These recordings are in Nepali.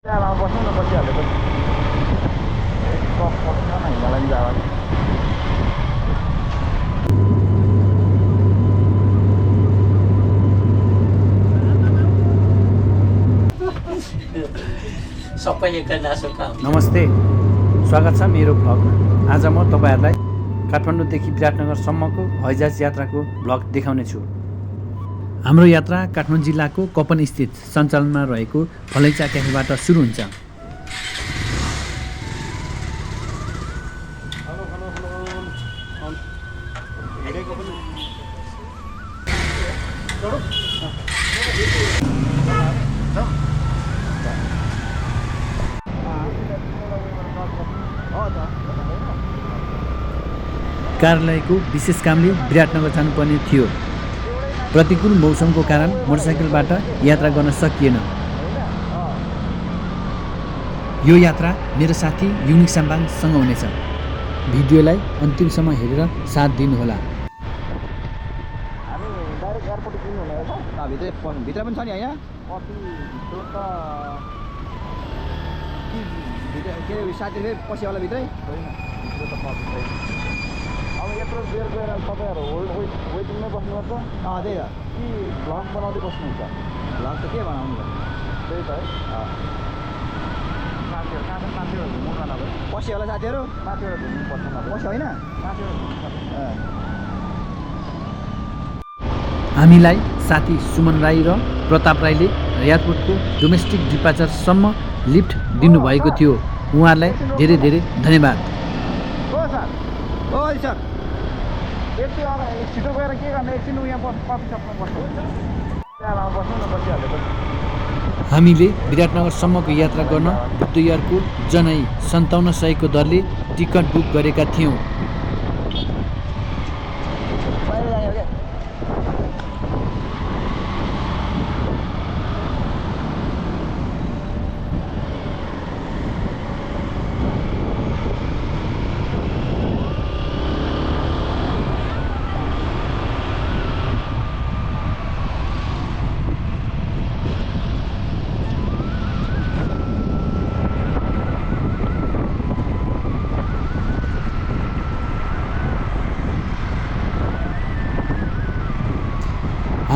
बस्नु न बसिहाल्यो त हिमालयन जावा सबैका नासोका नमस्ते, स्वागत छ मेरो भ्लगमा। आज म तपाईहरुलाई काठमाडौँदेखि विराटनगरसम्मको हवाईजहाज यात्राको भ्लग देखाउने छु। हाम्रो यात्रा काठमाडौँ जिल्लाको कपन स्थित सञ्चालनमा रहेको फलैचा क्याफेबाट सुरु हुन्छ। कार्यालयको विशेष कामले विराटनगर जानुपर्ने थियो। प्रतिकूल मौसमको कारण मोटरसाइकलबाट यात्रा गर्न सकिएन। यो यात्रा मेरो साथी युनिक साम्बाङसँग हुनेछ। भिडियोलाई अन्तिमसम्म हेरेर साथ दिनुहोला। हामी डाइरेक्ट एयरपोर्ट किन्नु हुने रहेछ भित्र पनि छ नि हैन कति भित्र त के साथी फेरि पसिवाला भित्रै छैन भित्र त पस्नु छैन अब यत्रो बेर गएर तपाईँहरू वेटिङमै बस्नुपर्छ त्यही हो कि भ्लग बनाउँदै बस्नुहुन्छ भ्लग त के बनाउनु त्यही त है साथीहरू कहाँ पनि माथिबाट घुम्नु नभए पसिवाला साथीहरू माथिबाट घुम्नुपर्छ नभए पस्यो होइन माथिबाट घुम्नुपर्छ हामीलाई साथी सुमन राई र प्रताप राईले एयरपोर्टको डोमेस्टिक डिपार्चरसम्म लिफ्ट दिनुभएको थियो। उहाँहरूलाई धेरै धेरै धन्यवाद। हो सर ओ सर एकछिन अगाडि छिटो गएर के गर्ने एकछिन यहाँ कफी सपमा बस्नु त्यहाँ बस्नु न बसिहाल्यो त हामीले विराटनगरसम्मको यात्रा गर्न बुद्ध एयरको जनै 5700 दरले टिकट बुक गरेका थियौँ। बाहिर जाने हो क्या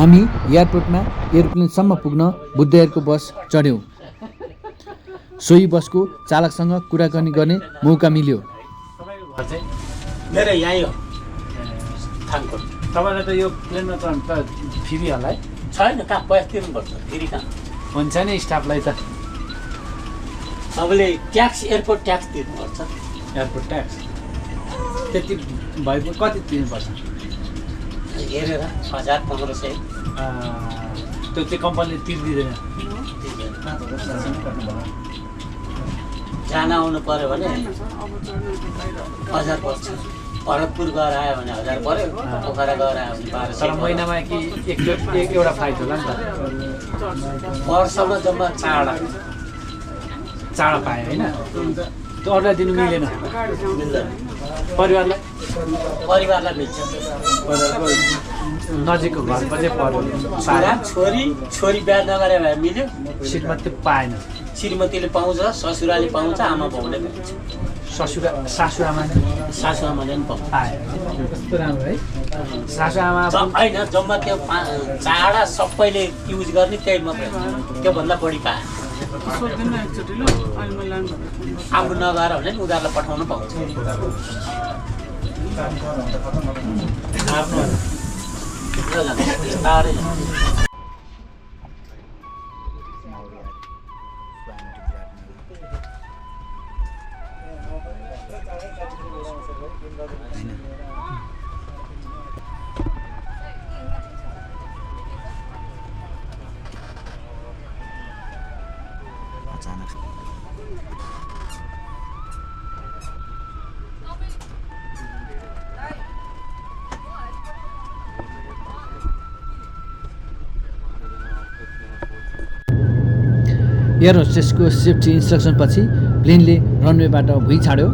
हामी एयरपोर्टमा एरोप्लेनसम्म पुग्न बुद्ध एयरको बस चढ्यौँ। सोही बसको चालकसँग कुराकानी गर्ने मौका मिल्यो। तपाईँको घर चाहिँ मेरो यहीँ हो थानकोट। तपाईँलाई त यो प्लेनमा चढ्नु त फ्री होला है? छैन कहाँ पैसा तिर्नुपर्छ फेरि कहाँ हुन्छ नि स्टाफलाई त तपाईँले ट्याक्स एयरपोर्ट ट्याक्स तिर्नुपर्छ। एयरपोर्ट ट्याक्स त्यति भएको कति तिर्नुपर्छ? हेरेर 1500 त्यो चाहिँ कम्पनीले तिर्दिँदैन। जान आउनु पऱ्यो भने 1000 पर्छ। भरतपुर गएर आयो भने 1000 पऱ्यो। पोखरा गएर आयो भने 1200। तर महिनामा कि एउटा फ्लाइट होला नि त? वर्षमा जम्मा 4 चाँडो पाएँ होइन? त्यो अरूलाई दिनु मिलेन। मिल्दैन। परिवारलाई मिल्छ। नजिकको घर पनि पर्यो। छोरी बिहा नगरे भए मिल्यो। श्रीमती पाएन। श्रीमतीले पाउँछ, ससुराले पाउँछ, आमा बाउले पाउँछ। सासुआमाले पनि पाउँछ। पायो कस्तो राम्रो है। सासुआमा होइन जम्मा त्यो चाडा सबैले युज गर्ने त्यही मात्रै त्योभन्दा बढी पायो। आफू नगएर भने नि उनीहरूलाई पठाउनु पाउँछ। एयर होस्टेसको सेफ्टी इन्स्ट्रक्सन पछि प्लेनले रनवेबाट भुइँ छाड्यो।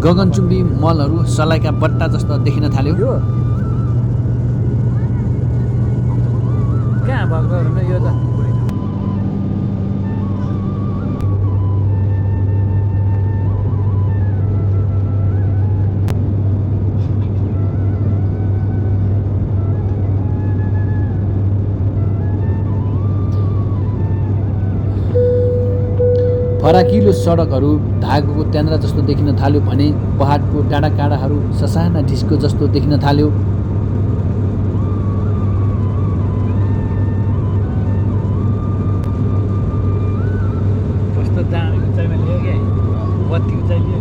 गगनचुम्बी मलहरू सलाइका बट्टा जस्तो देखिन थाल्यो। कहाँ भएको यो त फराकिलो सडकहरू धागोको त्यान्द्रा जस्तो देखिन थाल्यो भने पहाडको डाँडा काँडाहरू ससाना ढिस्को जस्तो देखिन थाल्यो। कस्तो दामी उचाइमा लियो क्या, बत्ती उचाइ लियो।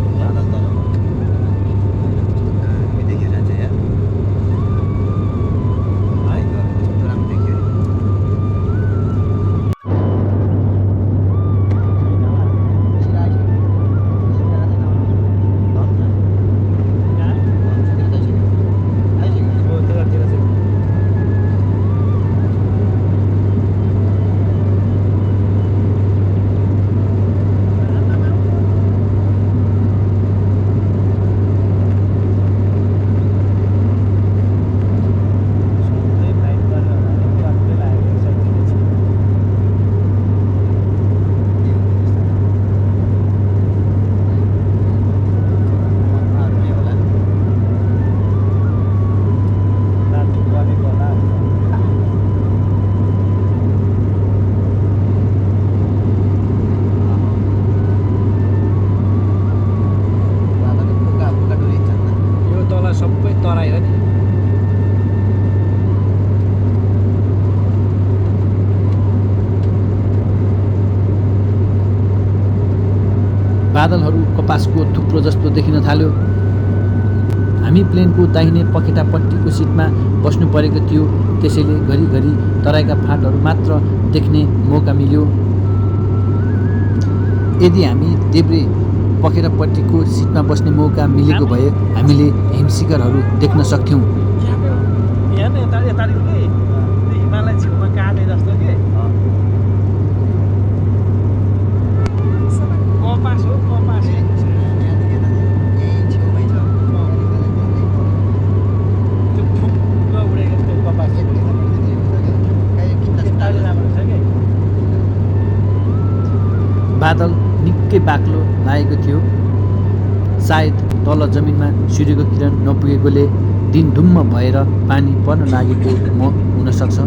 सबै तराई हो नि। बादलहरू कपासको थुप्रो जस्तो देखिन थाल्यो। हामी प्लेनको दाहिने पखेटापट्टिको सिटमा बस्नु परेको थियो, त्यसैले घरिघरि तराईका फाँटहरू मात्र देख्ने मौका मिल्यो। यदि हामी देब्रे पखेटापट्टिको सिटमा बस्ने मौका मिलेको भए हामीले हिमशिखरहरू देख्न सक्थ्यौँ। हिमालय छेउमा काटे जस्तो के कपास हो, कपास बादल निकै बाक्लो लागेको थियो। सायद तल जमिनमा सूर्यको किरण नपुगेकोले दिन धुम्म भएर पानी पर्न लागेको हुन सक्छ।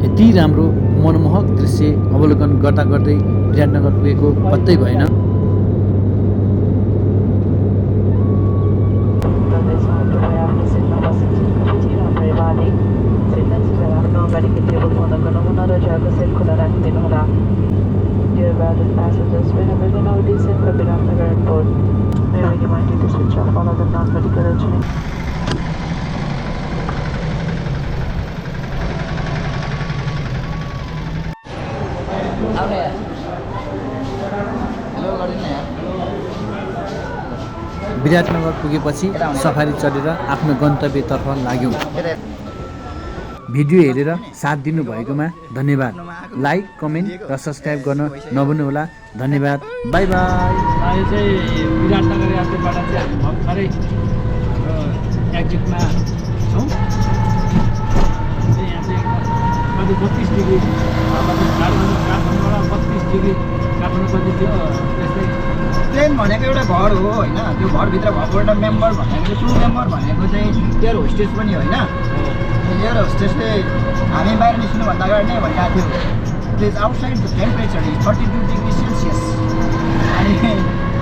यति राम्रो मनमोहक दृश्य अवलोकन गर्दा गर्दै विराटनगर पुगेको पत्तै भएन। विराटनगर पुगेपछि सफारी चढेर आफ्नो गन्तव्यतर्फ लाग्यौँ। भिडियो हेरेर साथ दिनुभएकोमा धन्यवाद। लाइक, कमेन्ट र सब्सक्राइब गर्न नभुल्नुहोला। धन्यवाद। By by. यो चाहिँ विराटनगर यात्रीबाट चाहिँ हामी भर्खरै एक्जिटमा छौँ। यहाँ चाहिँ कति 32 डिग्री काठमाडौँबाट 32 डिग्री काठमाडौँ कति थियो, त्यस्तै चेन भनेको एउटा घर हो होइन, त्यो घरभित्र भएको एउटा मेम्बर भनेको चाहिँ ट्रु मेम्बर भनेको चाहिँ एयर होस्टेस पनि होइन। एयर होस्टेसले हामी बाहिर निस्किनुभन्दा अगाडि नै भनिरहेको थियो please outside the temperature is 32 degree Celsius. अनि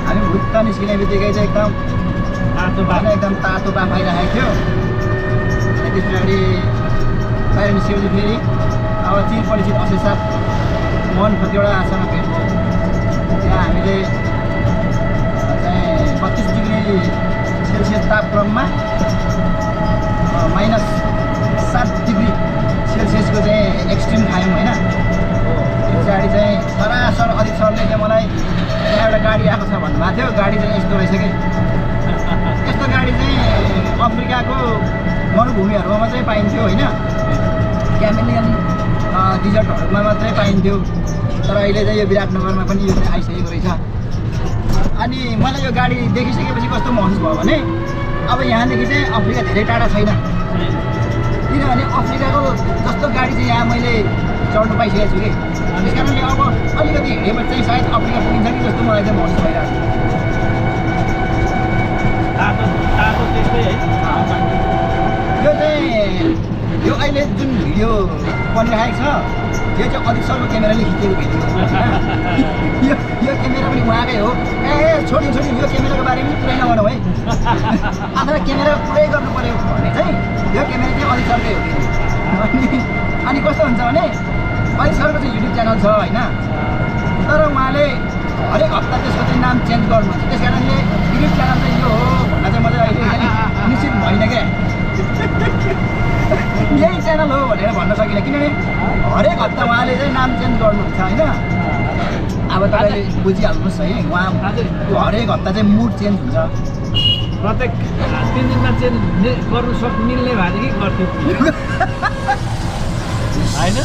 हामी भुत्त निस्किने बित्तिकै चाहिँ एकदम तातो बाफ आइरहेको थियो। अनि त्यस पछाडि बाहिर निस्केपछि फेरि अब चिर परिचित अशेषात मोहन कतिवटा आसँग भेट भयो। त्यहाँ हामीले चाहिँ 32 डिग्री सेल्सियस तापक्रममा -7 डिग्री सेल्सियसको चाहिँ एक्सट्रिम खायौँ होइन। त्यो पछाडि चाहिँ सरासर अदित सरले चाहिँ मलाई त्यहाँ एउटा गाडी आएको छ भन्नुभएको थियो। गाडी चाहिँ यस्तो रहेछ कि यस्तो गाडी चाहिँ अफ्रिकाको मरुभूमिहरूमा मात्रै पाइन्थ्यो होइन, क्यामेलियन डिजर्टहरूमा मात्रै पाइन्थ्यो। तर अहिले चाहिँ यो विराटनगरमा पनि यो चाहिँ आइसकेको रहेछ। अनि मलाई यो गाडी देखिसकेपछि कस्तो महसुस भयो भने अब यहाँदेखि चाहिँ अफ्रिका धेरै टाढा छैन, किनभने अफ्रिकाको जस्तो गाडी चाहिँ यहाँ मैले चढ्नु पाइसकेको छु कि। त्यस कारणले अब अलिकति हिँडेपछि चाहिँ सायद अफ्रिका पुगिन्छ कि जस्तो मलाई चाहिँ महसुस भइरहेको छ। यो चाहिँ यो अहिले जुन भिडियो बनिरहेको छ यो चाहिँ अदित सरको क्यामेराले खिचेको भिडियो हो। यो क्यामेरा पनि उहाँकै हो। छोड्यो यो क्यामेराको बारेमा पनि पुरै नगरौँ है। अथवा क्यामेरा पुरै गर्नु पऱ्यो भने चाहिँ यो क्यामेरा चाहिँ अदित सरकै हो। अनि कस्तो हुन्छ भने अदित सरको चाहिँ युट्युब च्यानल छ होइन, तर उहाँले हरेक हप्ता त्यसको चाहिँ नाम चेन्ज गर्नुहुन्छ। त्यस कारणले युट्युब च्यानल चाहिँ यो हो भन्दा चाहिँ म चाहिँ अहिले निश्चित भइनँ क्या। यही च्यानल हो भनेर भन्न सकिनँ, किनभने हरेक हप्ता उहाँले चाहिँ नाम चेन्ज गर्नुहुन्छ होइन। अब तपाईँले बुझिहाल्नुहोस् है, उहाँ हरेक हप्ता चाहिँ मुड चेन्ज हुन्छ। प्रत्येक 3 दिनमा चेन्ज गर्नु मिल्ने भएदेखि गर्थ्यो होइन।